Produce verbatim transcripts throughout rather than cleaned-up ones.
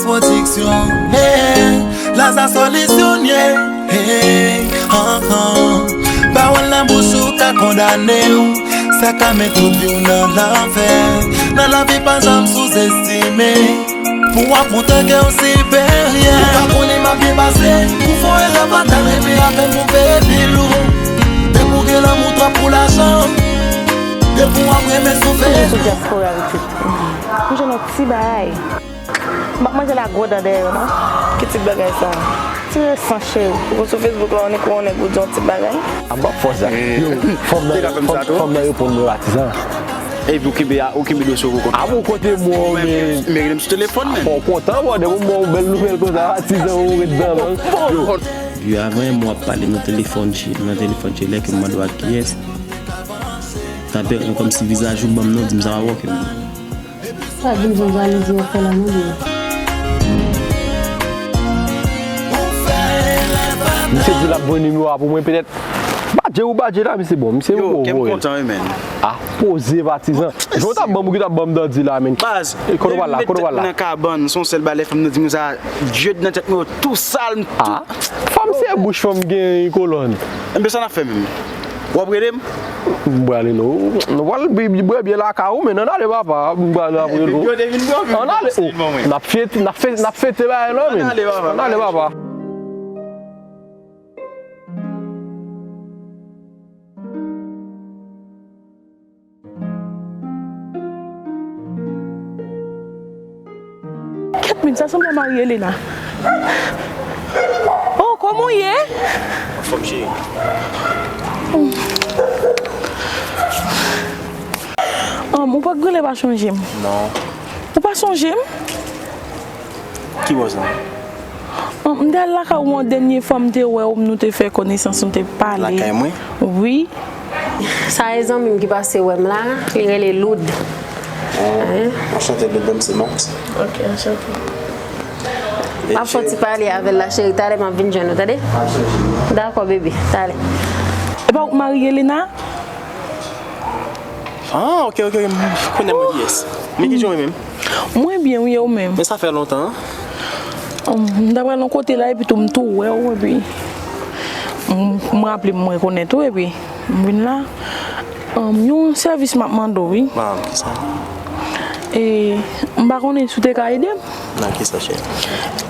Pwodiksyon, hey, Laza Solisyon ye, hey, han, han. Pawòl nan bouch ou ka kondane w, sa ka met tout vi w nan lanfè. Nan lavi pa janm souzestime, pou w ap montre ke w siperyè. Ou pa konnen m ap byen pase, pou fè yon erè fatal, epi apèn pou peye pi lou. Depi w gen lanmou twòp pou lajan, depi w ap renmen soufri. Sou dyaspora yo tou. M jwenn yon ti bagay. M ap manje la gwo dan dèyè yo, non. Ki ti bagay sa? Ti resan, cheri. Ou sou Facebook la, ou nik wè yon nèg ou di yon ti bagay? A, m p ap fè sa. Yo, fanm nan, fanm, fanm nan reponn mwen, patizan. Epi ou kenbe a, ou kenbe dosye w konsa. A bon, kote mwen, men. Men rele m sou telefòn, men. Fò w kontan, bò, depi w ban yon bèl nouvèl konsa, patizan, ou ret dan lang. Yo. Yo, avan yon mwa ap pale nan telefòn, cheri, nan telefòn, cheri, lè ke m mande w ak kiyès. Tape, kòmsi vizaj ou ban m non, di m sa pa wòk, men. Sa vin jan jalouzi ap fè la, non, byen. Misye di l ap voye nimewo a pou mwen, petèt. Badje ou badje la, misye bon. Misye yo, kè m kontan, wi, men. A, poze, patizan. Jan w t ap ban m, ou ki t ap ban m dandi la, men. Baz, kote w pral la, kote w pral la? Nan kabann, se yon sèl bagay, lè fanm nan di m sa, djed nan tèt mwen yo tou sal, m tou. A, fanm se bouch fanm gen kolòn. Enben, sa n ap fè menm? W ap rele m? M prale non. Nou pral bwè byen lakay ou, men ann ale papa, m prale apre nou. Ann ale. N ap fè, n ap fè, n ap fete bagay la, men. Ann ale papa. Kèt, men sa sanble a mari Elena. Oh, kòman w ye? Anfòm, cheri. Ann, ou pa t genlè pa sonje m? Non. Ou pa sonje m? Ki bò sa? Ann, m te al lakay ou an dènye fwa m te wè w, nou te fè konesans, nou te pale. Lakay mwen? Wi. Sa e zanmi m ki pase wè m la, li rele Loud. Oh, anchante Loud, non m se Max. Ok, anchante. M ap fè yon ti pale avè l la, cheri, talè m ap vin jwenn ou, tande? Dakò, bebe, talè. E pa ou k mari Elena? Ah, ok, ok, ok, m konnen mwen kiyès. Men kijan w ye menm? Mwen byen, wi, e ou menm? Men sa fè lontan, an? Ann, m ta pral yon kote la, epi tou m tou wè w, epi m, m raple m, m rekonèt ou, epi m vin la. Ann, yon sèvis m ap mande w, wi. Ah, kisa? E, m pa konnen si w te ka ede m. Nan kisa, cheri?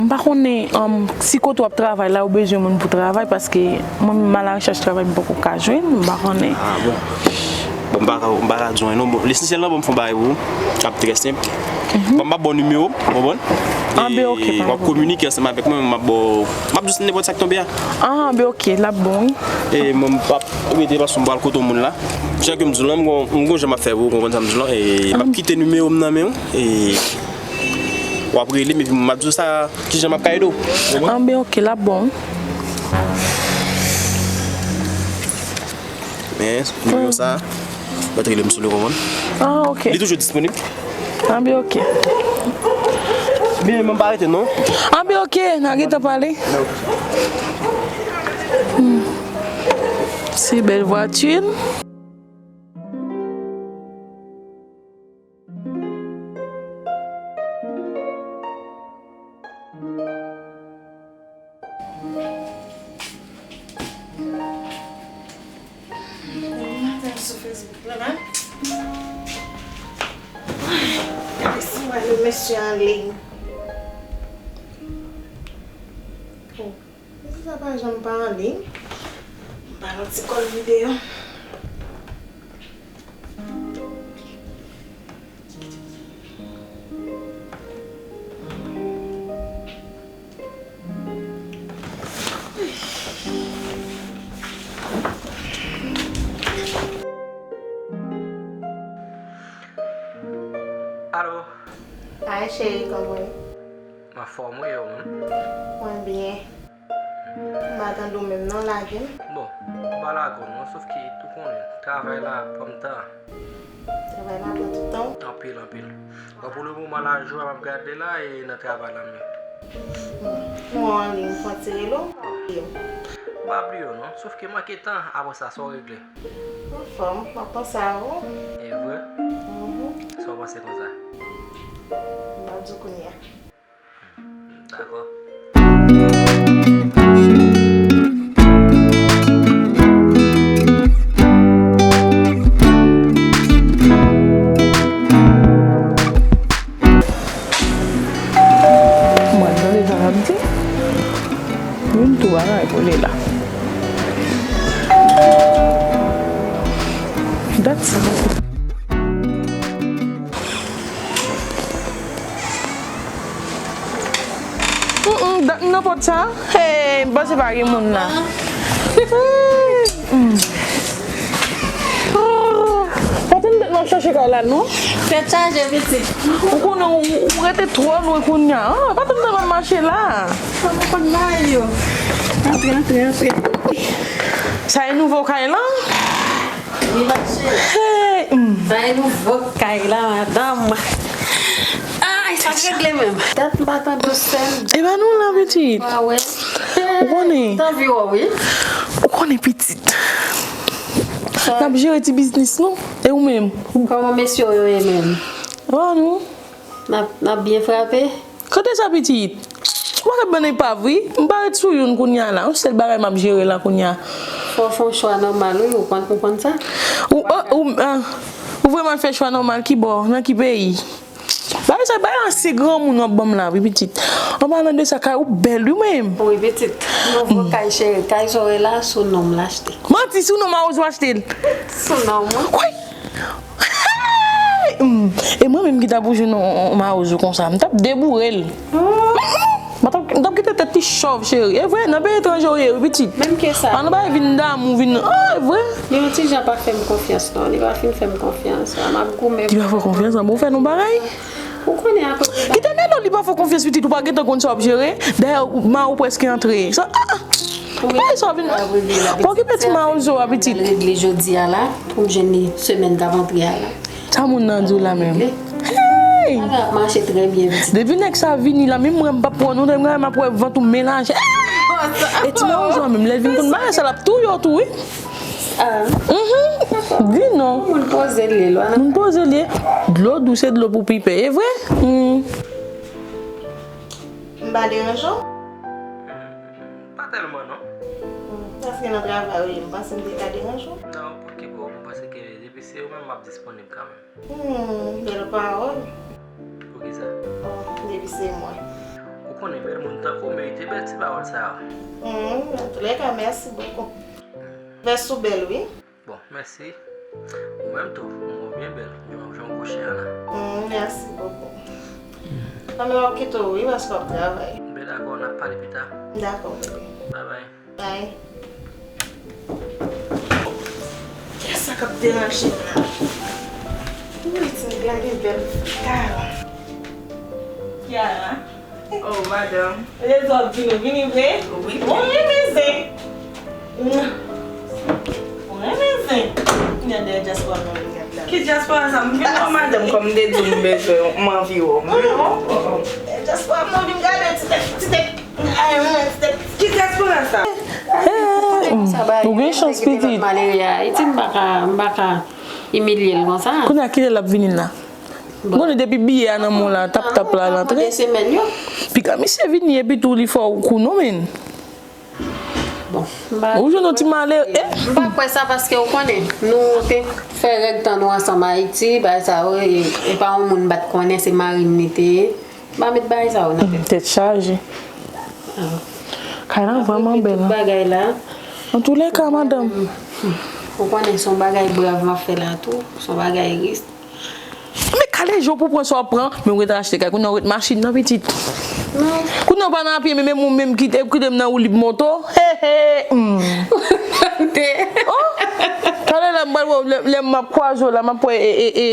M pa konnen, ann, si kote w ap travay la, ou bezwen moun pou travay, paske mwen menm, m a la rechèch travay, m poko ka jwenn, m pa konnen. Ah, bon. Bon, m pa ka, m pa ka di w anyen non. Bon, lesansyèl la, bon, m fè yon bagay pou ou k ap trè senp. Bon, m ap ba w nimewo m, ou konprann? Ann, ben, ok, pa gen pwoblèm. W ap kominike ansanm avèk mwen, m ap ba w, m ap di w nenpòt sa k tonbe a. Ann, ben, ok, l ap bon, wi. E mwen, m p ap rete paske m pral kote yon moun la. Jan ke m di w lan, m gon, m gon jan m ap fè pou ou, ou konprann sa m di w lan, e m ap kite nimewo m nan men w, e w ap rele m, epi m ap di w sa, kijan m ap ka ede w. Ou konprann? Ann, ben, ok, l ap bon. Men, nimewo sa, w ap rele m sou li, ou konprann? Ah, ok. Li toujou disponib. Ah, ben, ok. Byen, men m pa rete, non. Ah, ben, ok, n a gentan pale. Hmm. Se bèl vwati. Depi maten m sou Facebook la, la. Gade si m wè le mesye an liy. Oh, mesye sa pa janm pa an liy. M ba l yon ti kòl videyo. Alo. Hi, cheri, kòman w ye? M anfòm, wi, e ou menm? Mwen byen. M pa tande w menm non, lage m. Bon, m pa lage w non, sòf ke ou konnen, travay la pran m tan. Travay la pran tout tan w? Anpil, anpil. Bon, pou le moman la, jou a m ap gade la, e nan travay la m ye. M wè w an liy, m fon ti rele w, m pa bliye w. M pa bliye w non, sòf ke manke tan, apre sa, sa w regle? Anfòm, m ap panse a ou. E vre? Mhm. Sa w panse konsa? M p ap di w kounye a. Dakò. Mwen tande sa l ap di. Youn tou bagay pou li la. Dat sa. Mm, mm, dat nan pòt sa. Hey, m panse pa gen moun la. Mm. Ah, pa tann dat m ap chache kay la, non? Tèt chaje, pitit. Ou konnen ou, ou rete twò lwen kounye a. Ah, pa tann dat m ap mache la. Sa m konn bagay yo. Antre, antre, antre. Sa e nouvo kay lan? Wi, ma cheri. Hey, mm. Sa e nouvo kay la, madanm. Ay, sa regle menm. Dat m pa tande w sèl. E pa nou la, pitit. Pa wè. Ou konnen. T anvi wè w, wi. Ou konnen, pitit. N ap jere ti biznis nou. E ou menm? Kòman mesye yo ye menm? Bon, nou. N ap, n ap byen frape? Kote sa, pitit? Ou pa ka ban epav, wi. M pa ret sou youn kounye a la. Yon sèl bagay m ap jere la kounye a. Fò w fè yon chwa nòmal, wi. Ou konn, ou konn sa? Ou, ou, ou, ah, ou vle m al fè chwa nòmal ki bò? Nan ki peyi? Bagay sa, bagay ansyen granmoun w ap ban m la, wi, pitit. An palan de sa, kay ou bèl, wi, menm. Wi, pitit. Nouvo kay, cheri. Kay sa w wè la, sou non m l achte. Manti, sou non Mawozo achte l. Sou non mwen. Kwè? Hey! Mm. E mwen menm ki ta pou jwenn yon, yon, yon Mawozo konsa, m t ap deboure l. Mm. M t ap, m t ap kite tèt li chòv, cheri. E vre, nan peyi etranje w ye, wi, pitit. Menm ke sa. Pa nan bagay vin damou, vin, ah, e vre. Li yon ti jan pa fè m konfyans, non. Li pa fin fè m konfyans. M ap goumen. Li pa fè w konfyans, an bon, fè nou bagay. Ou konnen akoz de bagay. Kite Melo, li pa fè w konfyans, pitit, ou pa gentan konn sa w ap jere. Dayè, ou, ma ou prèske antre. Sa, ah, ah. Bagay sa w ap vin. Pa okipe ti Mawozo a, pitit. Regle jodi a la, pou m jwenn li semèn k ap antre a la. Sa moun nan di w la menm. Hey! Bagay ap mache trè byen, pitit. Depi nèg sa vini la, menm mwen m p ap wè w non, depi mwen m ap wè vant ou melaje. E ti Mawozo a menm, lè l vin konn bagay sa, l ap touye w tou, wi. Ah. Mhm. Di non. Moun poze l ye, lwa nan. Moun poze l ye. Dlo dous se dlo pou pipe, e vre? Hmm. M pa deranje w? Hmm, pa tèlman, non. Hmm, paske nan travay ou ye, m panse m te ka deranje w. Non, poukisa? Bon, m panse ke depi se ou menm, m ap disponib kanmenm. Hmm, bèl pawòl. Poukisa? Bon, depi se mwen. Ou konnen bèl moun tankou w merite bèl ti pawòl sa yo. Hmm, antoulèka, mèsi bokou. Vès ou bèl, wi. Bon, mèsi. Ou menm tou, ou byen bèl. Jan, jan w kouche a la. Hmm, mèsi bokou. Ann, m ap kite w, wi, paske w ap travay. Ben, dakò, n ap pale pita. Dakò, bebe. Bye bye. Bye. Kiyès sa k ap deranje m la? Wi, ti nèg la gen bèl kay. Kiara. Oh, madanm. Lè zòt vini, vini vre? Wi. Mwen renmen zen. Mwen renmen zen. Kounye a dèyè dyaspora mwen vin gade la. Ki dyaspora sa? M vin wè w, madanm, kòm m te di w m bezwen w, m anvi wè w. M vin wè w. Dèyè dyaspora mwen vin gade ti tèt, ti tèt. Ay, mwen, ti tèt. Ki dyaspora sa? Hey, ou gen chans, pitit. Malere a Ayiti, m pa ka, m pa ka imilye l konsa. Kounye a, kilè l ap vini la? Bon. Konnen depi biyè a nan men w la, tap tap la, l antre. Piga misye vini epi tou li fè w kou non, men. Bon, m pa. Ou jwenn yon ti malere, eh? M pa kwè sa paske ou konnen, nou te fè règ tan nou ansanm Ayiti, bagay sa yo, e, e pa yon moun m pa t konnen, se mari m li te ye. M pa met bagay sa yo nan tèt. Tèt chaje. Ah. Kay la vrèman bèl, tout bagay la. Antoulèka, madanm. Ou konnen se yon bagay brav m ap fè la tou, se yon bagay risk. Men kale je w pou pran sa w ap pran, men ou ret achte kay, kounye a ou ret machin nan, pitit. Non. Kounye a ou pa nan apye, men menm ou menm kite, kite m nan woulib moto. He, he, hmm. Oh! Talè la, m pral wè w, lè, lè m ap kwaze w la, m ap wè, e, e, e,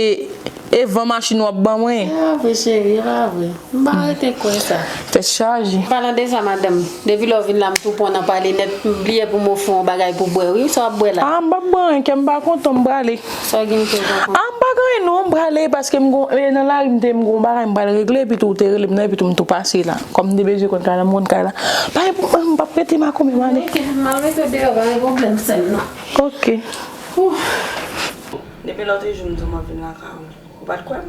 e van machin w ap ban mwen. E pa vre, cheri, e pa vre. M pa rete kwè sa. Tèt chaje. Palan de sa, madanm, depi lè w vin la, m tou pran nan pale nèt, m bliye pou m ofri w yon bagay pou bwè, wi, sa w ap bwè la? Ah, m p ap bwè anyen, kè m pa kontan, m prale. Sa w gen kè w pa kontan? Ah, m pa gen anyen non, m prale, paske m gon, e, nan lari m te, m gon bagay m pral regle, epi tou ou te rele m nan, epi tou m tou pase la. Kòm m te bezwen konn kay la, m konn kay la. Pa gen pwoblèm, m p ap rete makonmen, m ale. Ok, m al mete w deyò, pa gen pwoblèm, sè m nan. Ok. Ouh. Depi lòt jou m di w m ap vin lakay ou. Ou pa t kwè m?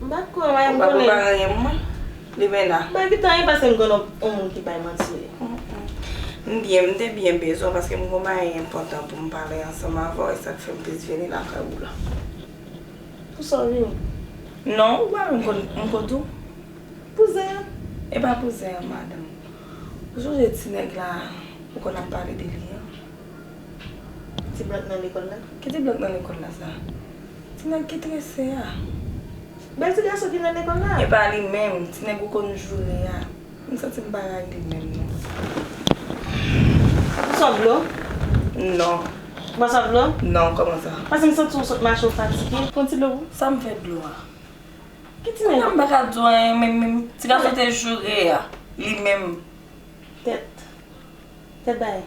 M pa t kwè w, mwen. Ou pa prepare anyen pou mwen? Limena. Bay pitan e paske m konn yon, yon moun ki bay manti wi. M byen, m te byen bezwen w paske m gon bagay enpòtan pou m pale ansanm avè w, e sa k fè m plis vini lakay ou la. Pou sa w vini? Non, ou pa menm konn, m konn tou. Pou zen an? E pa pou zen an, madanm. Ou sonje ti nèg la ou konn ap pale de li an? Ti blank nan lekòl la? Ki ti blank nan lekòl la sa? Ti nèg ki trese a. Bèl ti gason ki nan lekòl la. E pa li menm, ti nèg ou konn joure a. M santi m pa rayi li menm non. Ou sot dlo? Non. Ou pa sot dlo? Non, kòman sa? Paske m santi w sot mache, w fatige. Pran ti dlo pou. Sa m fè dlo a? Ki ti nèg? Kounya m pa ka di w anyen menm, menm ti gason te joure a, li menm. Tèt. Tèt bagay.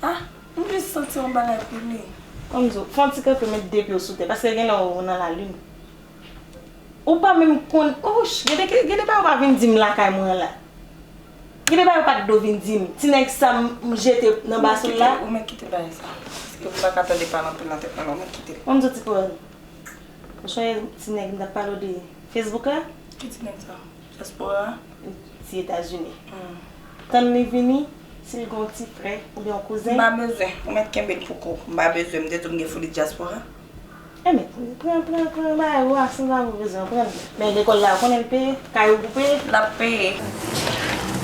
Ah, m jis santi yon bagay pou li. Kòm di w, fè yon ti kanpe, met de pye w sou tè, paske gen lè w nan lalin. Ou pa menm konn, oh, gade, gade bagay ou pa vin di m lakay mwen an la. Gade bagay ou pa t dwe vin di m. Ti nèg sa m, m jete nan basoul la. Ou mèt kite bagay sa. Paske m pa ka tande pale anpil nan tèt mwen, non, ou mèt kite l. Kòm di w ti pòl. Ou sonje ti nèg m t ap pale w de Facebook la? Ki ti nèg sa? Dyaspora? Ti Etazini. Hmm. Tann li vini, si l gen yon ti frè oubyen yon kouzen. M pa bezwen. Ou mèt kenbe l pou kò w. M pa bezwen. M te di w m gen foli dyaspora. Enben, pran, pran, pran bagay ou a, san sa ou bezwen pran l. Men lekòl la, ou konnen l peye, kay ou pou peye. L ap peye.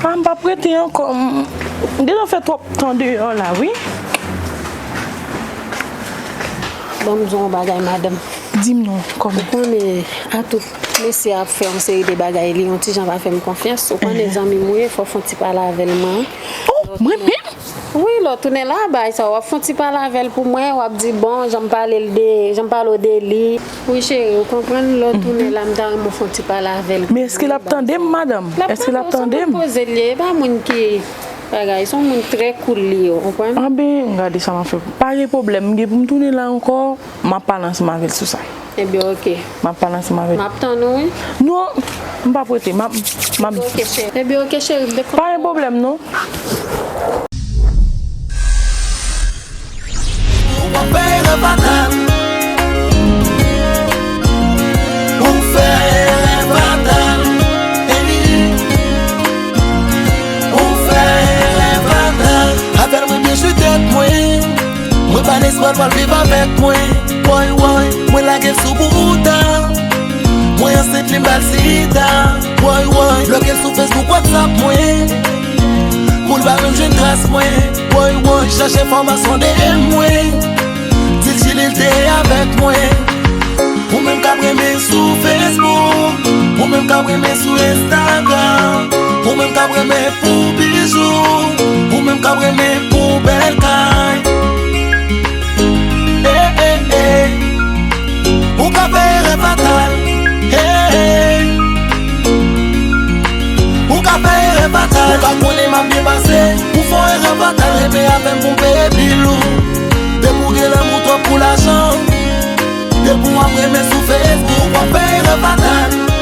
Ah, m p ap rete ankò. M, m deja fè twòp tan deyò la, wi. Ban m di w yon bagay, madanm. Di m non, kòman? Ou konnen, a tout mesye ap fè yon seri de bagay, li yon ti jan pa fè m konfyans. Ou konnen zanmi m ou ye, fò w fè yon ti pale avè l, mwen. Oh, mwen menm? Wi, lè w tounen la, bagay sa, w ap fè yon ti pale avè l pou mwen, w ap di, bon, jan m pale l de, jan m pale w de li. Wi, cheri, ou konprann, lè w tounen la, m ta renmen w fè yon ti pale avè l. Men èske l ap tande m, madanm? Èske l ap tande m? L ap tande w, se yon moun poze l ye, e pa moun ki bagay, se yon moun trè cool li ye, ou konprann? Anben, gade sa m ap fè. Pa gen pwoblèm, m gen pou m tounen la ankò, m ap pale ansanm avè l sou sa. Ebyen, oke. M ap pale ansanm avè l. M ap tann ou, wi. Non, m p ap rete, m ap, m ap. Oke, cheri. Ebyen, oke, cheri, m te kontan. Pa gen pwoblèm, non. Ou fè erè fatal. Ou fè erè fatal. Ey. Ou fè erè fatal. Avè l mwen byen jwe tèt mwen. Mwen pa n espwa l pral viv avèk mwen. Woy, woy, mwen lage l sou bouda. Mwen ansent li m ba l sida. Woy, woy, bloke l sou Facebook, WhatsApp mwen. Pou l pa menm jwenn tras mwen. Woy, woy, chèche enfòmasyon de mwen. Di l chili l te avèk mwen. Ou menm k ap renmen sou Facebook, ou menm k ap renmen sou Instagram, ou menm k ap renmen pou bijou, ou menm k ap renmen pou bèl kay. Eh, eh, eh. Ou ka fè erè fatal. Eh, eh. Ou ka fè erè fatal. Ou ka konnen m ap byen pase. Ou fè erè fatal, rete avè m pou m peye bil ou. Depi w gen lanmou twòp pou lajan. Depi w ap renmen sou Facebook, w ap fè erè fatal.